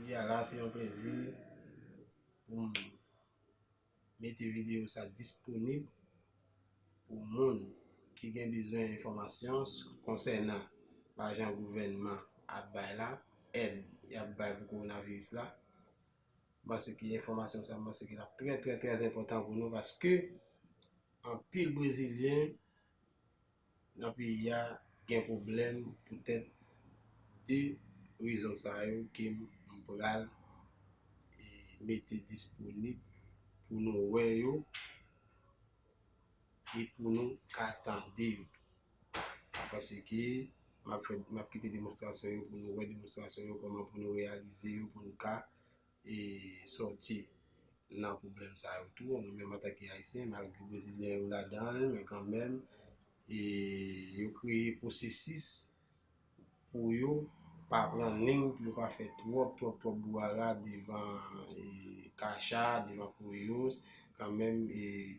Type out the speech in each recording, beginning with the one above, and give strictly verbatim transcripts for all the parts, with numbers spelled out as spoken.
Jodi a la, se yon plezi pou m mete videyo sa disponib pou moun ki gen bezwen enfòmasyon s-, konsènan lajan gouvènman ap bay la, èd y ap bay pou kowonaviris la. M panse ke enfòmasyon sa, m panse ke l ap trè, trè, trè enpòtan pou nou, paske anpil Brezilyen nan peyi a gen pwoblèm poutèt de rezon sa yo ke m, m pral, e, mete disponib pou nou wè yo e pou nou ka tande yo. Paske m ap fè, m ap kite demonstrasyon yo pou nou wè demonstrasyon yo, kòman pou nou reyalize yo, pou nou ka, e, sòti nan pwoblèm sa yo tou. Nou menm antanke Ayisyen, malgre Brezilyen yo ladan l, men kanmenm, e, yo kreye pwosesis pou yo pa pran liy, pou yo pa fè twòp, twòp, twòp brouhara devan, e, Caixa, devan Correios. Kanmenm, e,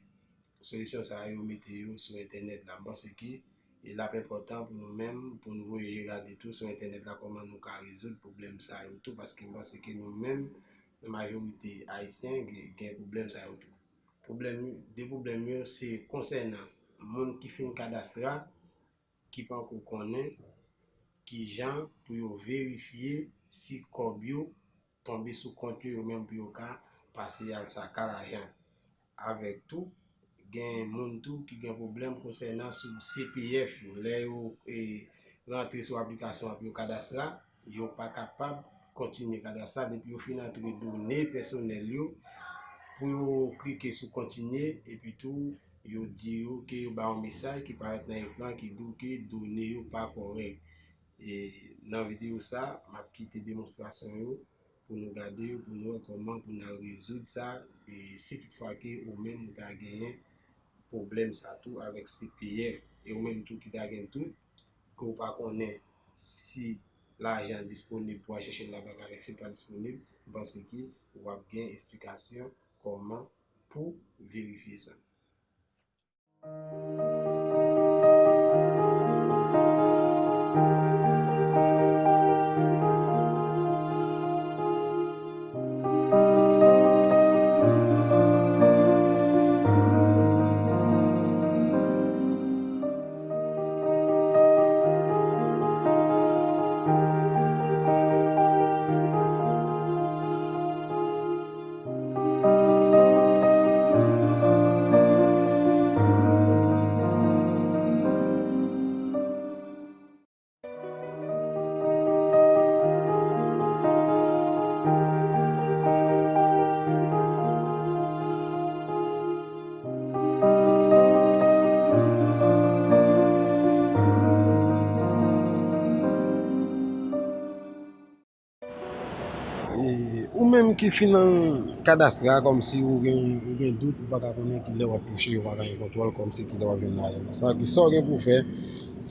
solisyon sa yo mete yo sou entènèt la. M panse ke, e, l ap enpòtan pou nou menm, pou nou voyaje gade tou sou entènèt la, kòman nou ka rezoud pwoblèm sa yo tou, paske m panse ke nou menm, nan majorite Ayisyen, gen, gen pwoblèm sa yo tou. Pwoblèm, de pwoblèm yo, se konsènan moun ki fin kadastra, ki panko konnen kijan pou yo verifye si kòb yo tonbe sou kont yo, yo menm pou yo ka pase al saka lajan. Avèk tou, gen moun tou ki gen pwoblèm konsènan sou C P F yo. Lè yo, e, rantre sou aplikasyon ap yo kadastra, yo pa kapab kontinye kadastra depi yo fin antre done pèsonèl yo pou yo klike sou kontinye, epi tou yo di yo ke yo ba yon mesaj ki parèt nan ekran ki di w ke done yo pa kòrèk. E nan videyo sa, m ap kite demonstrasyon yo pou nou gade yo, pou nou wè kòman pou n al rezoud sa, e si toutfwa ke ou menm ou ta genyen pwoblèm sa tou avèk C P F, e ou menm tou ki ta gen dout, ke w pa konnen si lajan disponib pou w al chèche l labank avèk si l pa disponib, m panse ke w ap gen esplikasyon kòman pou verifye sa. E, ou menm ki fin nan kadastra, kòmsi ou gen, ou gen dout, ou pa ka konnen kilè w ap touche, ou pa ka gen kontwòl, kòmsi kilè w ap jwenn lajan. Sa ki, sa w gen pou w fè,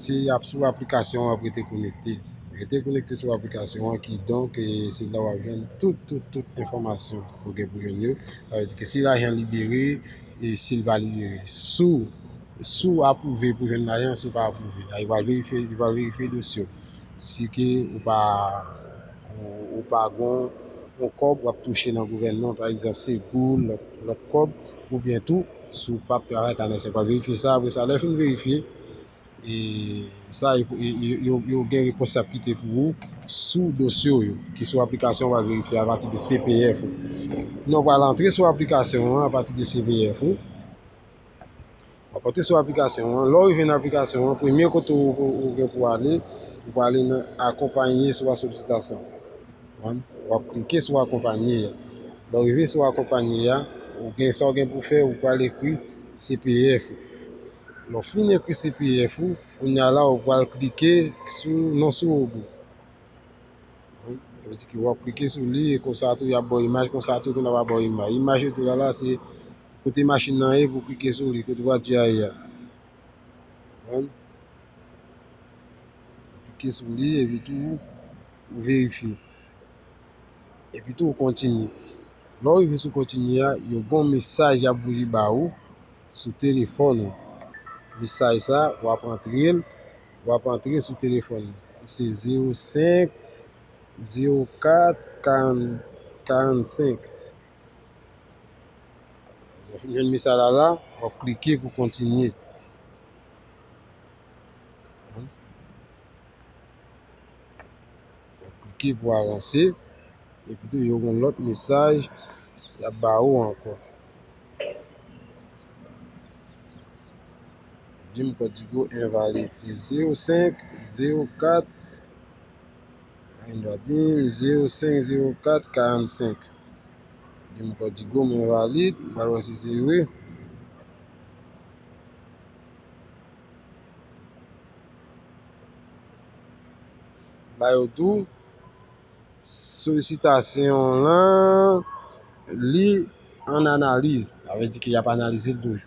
se ap sou aplikasyon an, w ap rete konekte. Rete konekte sou aplikasyon an, kidonk, e, se la w ap jwenn tout, tout, tout enfòmasyon ou gen pou jwenn yo. Sa vle di ke si lajan libere, e si l pa libere. Si w, si w apwouve pou jwenn lajan, si w pa apwouve. Li pral verifye, li pral verifye dosye w. Si ke ou pa, ou, ou pa gon yon kòb w ap touche nan gouvènman, pa egzanp, se goud, lòt, lòt kòb, oubyen tou, si w p ap travay ak ANSES, yo pral verifye sa. Apre sa, lè yo fin verifye, e sa, yo, yo, yo, yo gen repons y ap kite pou ou sou dosye w yo, ki sou aplikasyon w pral verifye apati de C P F ou. Non, w pral antre sou aplikasyon an apati de C P F ou. W ap antre sou aplikasyon an. Lè w rive nan aplikasyon an, premye kote w, w, ou gen pou ale, ou prale nan akonpanye sou la solisitasyon. Konprann? W ap klike sou akonpanye a. Lè w rive sou akonpanye a, ou gen sa w gen pou fè, ou pral ekri C P F ou. Lè w fin ekri C P F ou, kounye a la, ou pral klike sou non sou wobo. Sa vle di ke w ap klike sou li, e konsa tou, y ap ba w imaj, konsa tou, kounye a w ap ba w imaj. Imaj yo tou la, la, se kote machin nan ye, pou w klike sou li, kote vwati a ye a. Konprann? Klike sou li, epi tou, ou verifye. Epi tou, ou kontinye. Lè w rive sou kontinye a, yo gen yon mesaj y ap voye ba ou sou telefòn ou. Mesaj sa, w ap antre l, w ap antre sou telefòn ou. Se zewo senk, zewo kat karant, karannsenk. Lè w fin jwenn mesaj la la, w ap klike pou kontinye. W ap klike pou avanse. Epi tou, yo gen lòt mesaj y ap ba ou ankò. Dim kòdigo envalid. Se zewo senk zewo kat, dim zewo senk zewo kat karannsenk. Dim kòdigo m envalid, m pral wè si se vre. La yo tou, solisitasyon lan, li an analiz. Sa vle di ke y ap analize l toujou.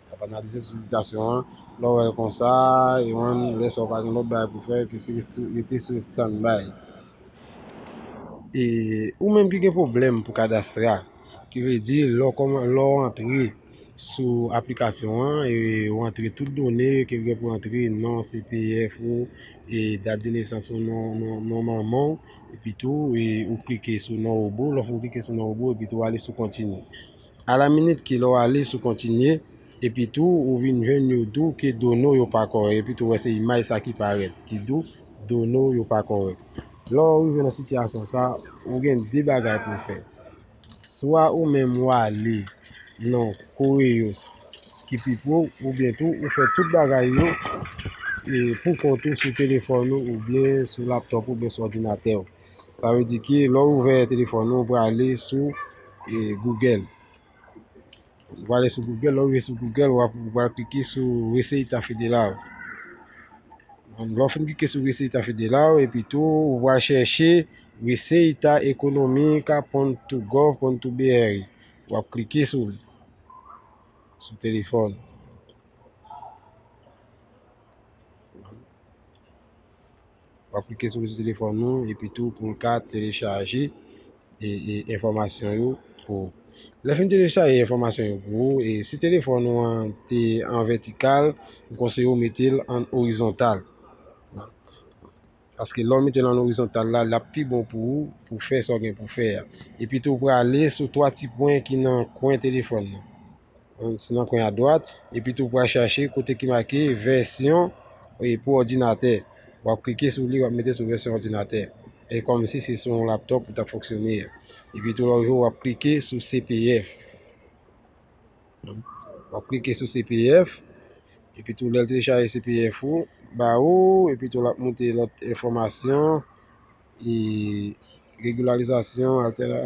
Y ap analize solisitasyon an. Lè w wè l konsa, e menm lè sa w pa gen lòt bagay pou fè, ke se rete, rete sou standby. E ou menm ki gen pwoblèm pou kadastra, ki vle di lè w kòman-, lè w antre sou aplikasyon an, e w antre tout done ke w gen pou antre, non C P F ou, e dat de nesans ou, non, non, non manman w, epi tou, e ou klike sou non robot, lè w fin klike sou non robot, epi tou w ale sou kontinye. A la minit ke lè w ale sou kontinye, epi tou ou vin jwenn yo di w ke done w yo pa kòrèk, epi tou w wè se imaj sa ki parèt, ki di w done w yo pa kòrèk. Lè w rive nan sitiyasyon sa, ou gen de bagay pou w fè. Swa ou menm w ale nan Correios ki pi pre w, oubyen tou ou fè tout bagay yo, e, pou kont ou sou telefòn ou, oubyen sou laptòp, oubyen sou òdinatè w. Sa vle di ke lè w ouvè telefòn ou, ou prale sou, e, Google. Ou prale sou Google, lè w rive sou Google, w ap, ou pral klike sou Receita Federal. Lè w fin klike sou Receita Federal, epi tou, ou pral chèche Receita Económica ponto gov ponto B R. W ap klike sou li, sou telefòn. W ap klike sou li sou telefòn nou, epi tou pou l ka telechaje, e, e, enfòmasyon yo pou ou. Lè fin telechaje enfòmasyon yo pou ou, e si telefòn ou an te an vètikal, m konseye w mete l an orizontal. Paske lè w mete l an orizontal la, l ap pi bon pou ou, pou fè sa w gen pou fè a. Epi tou, w prale sou twa ti pwen ki nan kwen telefòn nan. Si nan kwen adwat, epi tou, w pral chache kote ki make vèsyon, e, pou òdinatè. W ap klike sou li, w ap mete sou vèsyon òdinatè. E kòmsi se sou yon laptòp ou t ap fonksyone a. Epi tou, lè w rive, w ap klike sou C P F. W ap klike sou C P F. Epi tou, lè l telechaje C P F ou, ba ou, epi tou, l ap montre lòt enfòmasyon, e, regilarizasyon, altèla,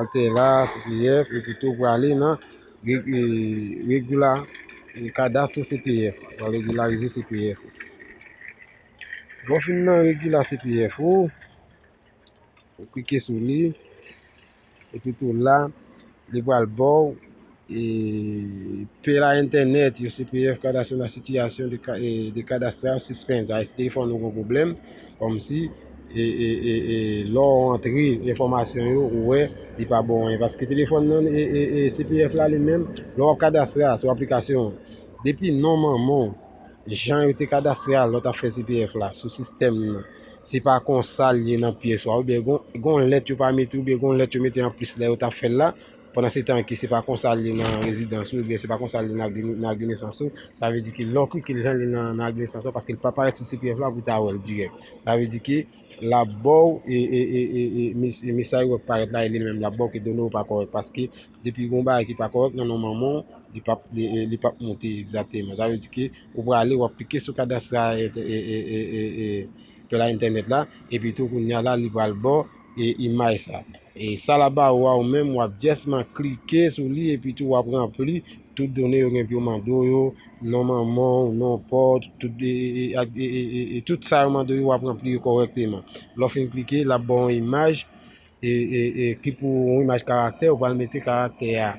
altèla, C P F, epi tou, prale nan re-, e, regila-, e, kadastro C P F, pral regilarize C P F ou. Lè w fin nan regila C P F ou, ou klike sou li, epi tou la, li pral ba w, e, pela entènèt yo, C P F, Cadastro Nacional, Situación de Ca-, e, de Cadastral Suspensa. Si telefòn ou gen pwoblèm, kòmsi, e, e, e, e, lè w antre enfòmasyon yo, ou wè, li pa ba w anyen. Paske telefòn nan, e, e, e, C P F la, li menm, lè w ap kadastre a sou aplikasyon an, depi non manman w, jan yo te kadastre a lè w t ap fè C P F la sou sistèm nan, se pa konsa l ye nan pyès ou a, oubyen gon, gon lèt yo pa mete, oubyen gon lèt yo mete anplis lè yo t ap fè l la, pandan se tan ke se pa konsa l ye nan rezidans ou, oubyen se pa konsa l ye nan ak de, nan ak de nesans ou, sa vle di ke lè w klike l jan l ye nan, nan ak de nesans ou, paske l pa parèt sou C P F la pou w ta wè l dirèk. Sa vle di ke l ap ba w, e, e, e, e, e, mes-, mesaj w ap parèt la, e li menm l ap ba w ke done w pa kòrèk, paske depi gon bagay ki pa kòrèk nan non manman w, li p ap, li, li p ap monte egzakteman. Sa vle di ke ou prale, w ap klike sou kadastra, e, e, e, e, e, e, pela entènèt la, epi tou kounye a la, li pral ba w, e, imaj sa. E sa l ap ba ou a, ou menm, w ap jèsman klike sou li, epi tou w ap ranpli tout done yo gen pou yo mande w yo, non manman w, non pa w, tout, e, e, e, ak, e, e, e, e, tout sa yo mande w yo, w ap ranpli yo kòrèkteman. Lè w fin klike, l ap ba w yon imaj, e, e, e, ki pou yon imaj karaktè, ou pral mete karaktè a,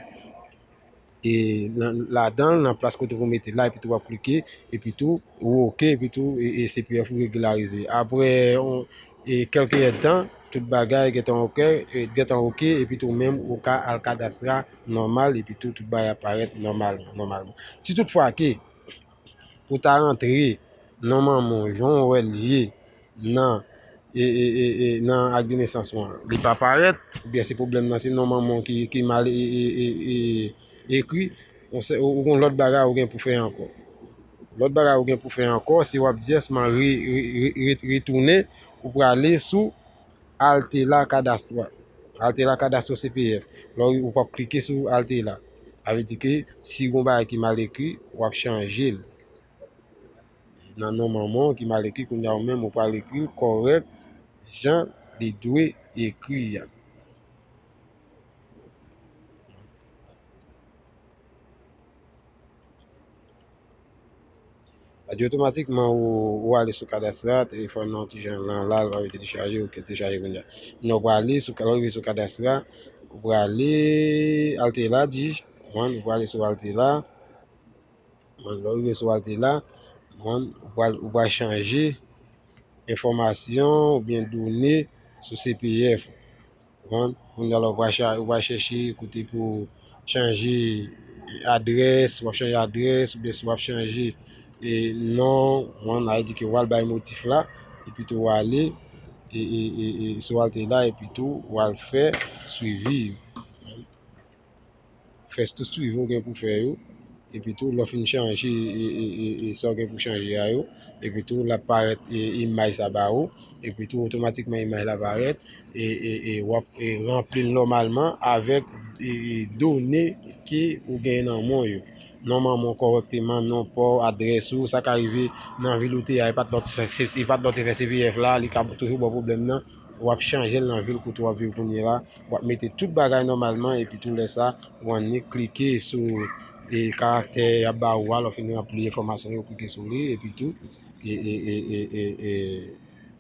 e, nan, ladan l, nan plas kote pou mete la, epi tou w ap klike, epi tou, ou oke, epi tou, e, e, C P F ou regilarize. Apre, on, e, kèlke èdtan, tout bagay gentan oke, e, gentan oke, epi tou menm, ou ka al kadastra nòmal, epi tou, tout bagay ap parèt nòmal, nòmalman. Si toutfwa ke ou ta rantre non manman w, jan w wè l ye nan, e, e, e, e, nan ak de nesans ou an, li pa parèt, oubyen se pwoblèm nan, se non manman w ki, ki mal e, e, e, e, ekri, ou se, ou, ou gon lòt bagay ou gen pou fè ankò. Lòt bagay ou gen pou fè ankò, se w ap jès man re, re, re, re, retounen, ou prale sou Altera Cadastra. Altera Cadastra C P F. Lè w, ou p ap klike sou Altera. Sa vle di ke si gon bagay ki mal ekri, w ap chanje l. Nan non manman w ki mal ekri, kounye a ou menm ou pral ekri l kòrèk jan li dwe ekri a. Sa di otomatikman ou, ou ale sou Cadastra, telefòn nan ti jan lan la, l pa vle telechaje, ou telechaje kounye a. Men ou prale sou, lè w rive sou Cadastra, ou prale Altera, di, ou prale sou Altera. Bon, lè w rive sou Altera, bon, ou pral, ou pral chanje enfòmasyon oubyen done sou C P F. Bon, kounye a la, ou pral cha-, ou pral chèche kote pou chanje adrès, w ap chanje adrès, oubyen si w ap chanje, e, non, bon, sa vle di ke w al bay motif la, epi tou w ale, e, e, e, e, sou Altera, epi tou w al fè swivi. Fè tout swivi w gen pou fè yo, epi tou lè w fin chanje, e, e, e, e, sa w gen pou chanje a yo, epi tou l ap parèt, e, imaj sa ba ou, epi tou otomatikman imaj la parèt, e, e, e, w ap, e, ranpli l nòmalman avèk, e, e, done ke ou genyen nan men w yo. Non manman w kòrèkteman, non pa w, adrès ou, sa ka rive nan vil ou te a, e pa t lè w te fè, e pa t lè w te fè C P F la, li ka toujou ba w pwoblèm nan, w ap chanje l nan vil kote w ap viv kounye a la, w ap mete tout bagay nòmalman, epi tou lè sa, ou annik klike sou, e, karaktè y ap ba ou a, lè w fin ranpli enfòmasyon yo, klike sou li, epi tou, e, e,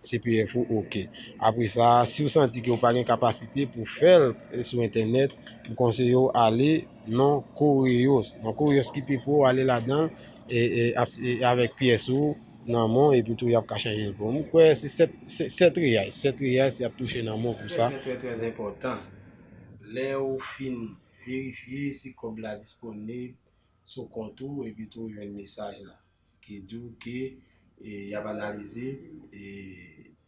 C P F ou oke. Apre sa, si w santi ke w pa gen kapasite pou fè l, e, sou entènèt, m konseye w ale nan Correios. Nan Correios ki pi pre w, ale ladan l, e, e, ap, e, avèk pyès ou nan men w, epi tou y ap ka chanje l pou ou. M kwè se sèt, se sèt reais, sèt reais y ap touche nan men w pou sa. Trè, trè, trè, trè enpòtan. Lè w fin verifye si kòb la disponib sou kont ou, epi tou w jwenn mesaj la ki di w ke, e, y ap analize, e,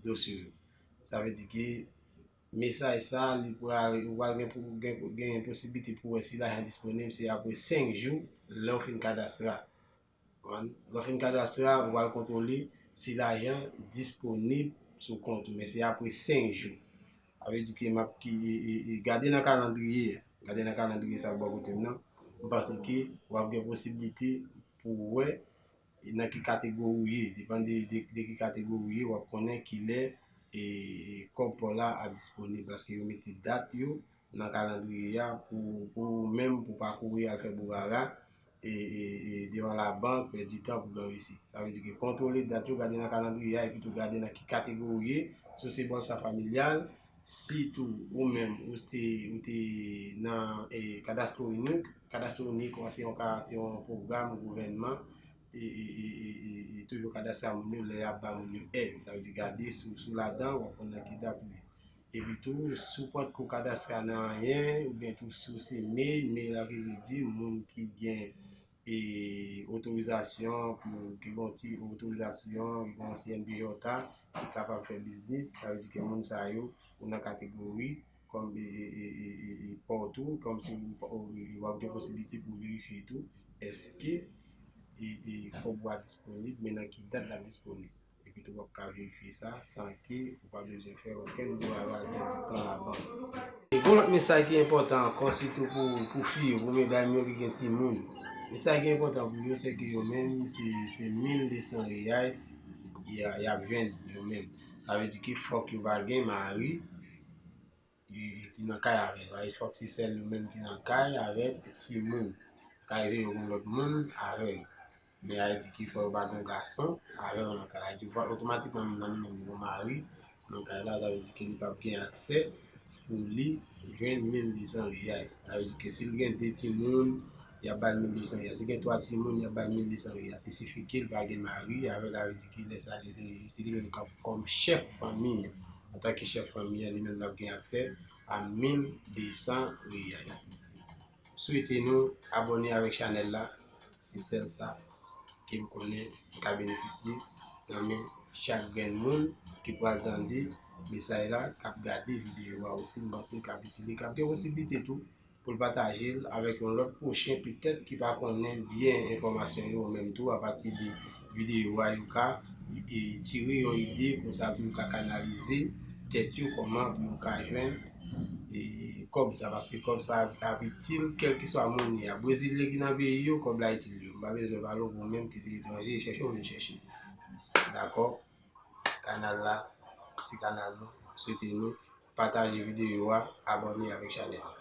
dosye w. Sa vle di ke mesaj sa, li pral, ou pral gen pou, gen, gen posiblite pou wè si lajan disponib, se apre senk jou, lè w fin kadastre a. Konprann? Lè w fin kadastre a, ou pral kontwole si lajan disponib sou kont ou, men se apre senk jou. Sa vle di ke m ap ki, e, e, e, gade nan kalandriye, gade nan kalandriye sa k bò kote m nan, m panse ke w ap gen posiblite pou w wè e nan ki kategori w ye, depann de, de, de ki kategori w ye, w ap konnen kilè, e, kòb pa w la ap disponib, paske yo mete dat yo nan kalandriye a pou, pou ou menm, pou w pa kouri al fè bourara, e, e, e, devan labank, pèdi tan pou granmesi. Sa vle di ke kontwole dat yo, gade nan kalandriye a, epi tou gade nan ki kategori w ye, si w se Bolsa Familial, sitou ou menm, ou te, ou te nan, e, Cadastro Único, Cadastro Único a, se yon ka, se yon pwogram gouvènman, e, e, e, e, e, e toujou kadastre a moun yo lè y ap ba moun yo èd. Sa vle di gade si w, si w ladan, w ap konn nan ki dat ou ye. Epi tou, si w potko kadastre a nan anyen, oubyen tou si w se MEI, MEI la ki vle di moun ki gen, e, otorizasyon pou, ki gen yon ti otorizasyon, ki gen yon C N P J a, ki kapab fè biznis, sa vle di ke moun sa yo, ou nan kategori kòm, e, e, e, e, e, e, pa w tou, kòmsi w, w, w ap gen posiblite pou verifye tou, èske, e, e, kòb ou a disponib, men nan ki dat l ap disponib. Epi tou, w ap ka verifye sa san ke ou pa bezwen fè okenn bourara, pèdi tan labank. E gon lòt mesaj ki enpòtan ankò, sitou pou, pou fi yo, pou medam yo ki gen timoun. Mesaj ki enpòtan pou yo, se ke yo menm, se, se mil de san reais y a, y ap jwenn yo menm. Sa vle di ke fòk yo pa gen mari, e, ki nan kay avè l. Fòk se sèl yo menm ki nan kay avèk timoun. Ka rive yo gen lòt moun avè yo. Men sa vle di ke fò yo pa gen yon gason avè yo nan kay la. Sa vle di otomatikman moun nan li menm li gen yon mari nan kay la, sa vle di ke li p ap gen aksè pou li jwenn mil de san reais. Sa vle di ke si l gen de timoun, y ap ba l mil de san reais. Si gen twa timoun, y ap ba l mil de san reais. Li sifi ke l pa gen mari avè l, sa vle di ke lè sa li, li, si li menm kòm, kòm chèf fanmi an, antanke chèf fanmi an, li menm l ap gen aksè a mil de san reais. Swete nou abòne avèk chanèl la, se sèl sa ke m konnen m ka benefisye nan men chak grenn moun ki pral tande mesaj la, k ap gade videyo a osi, m panse k ap itil li, k ap gen posiblite tou pou l pataje l avèk yon lòt pwochen petèt ki pa konnen byen enfòmasyon yo, menm tou apati de videyo a yo ka e, tire yon ide, konsa tou yo ka kanalize tèt yo kòman pou yo ka jwenn e, kòb sa, paske kòb sa ap itil kèlkeswa moun ye a. Brezilyen ki nan peyi yo, kòb la itil yo. M pa bezwen pale w pou ou menm ki se etranje, chèche w vin chèche. Dakò? Kanal la, se kanal nou. Swete nou pataje videyo a, abòne avèk chanèl la.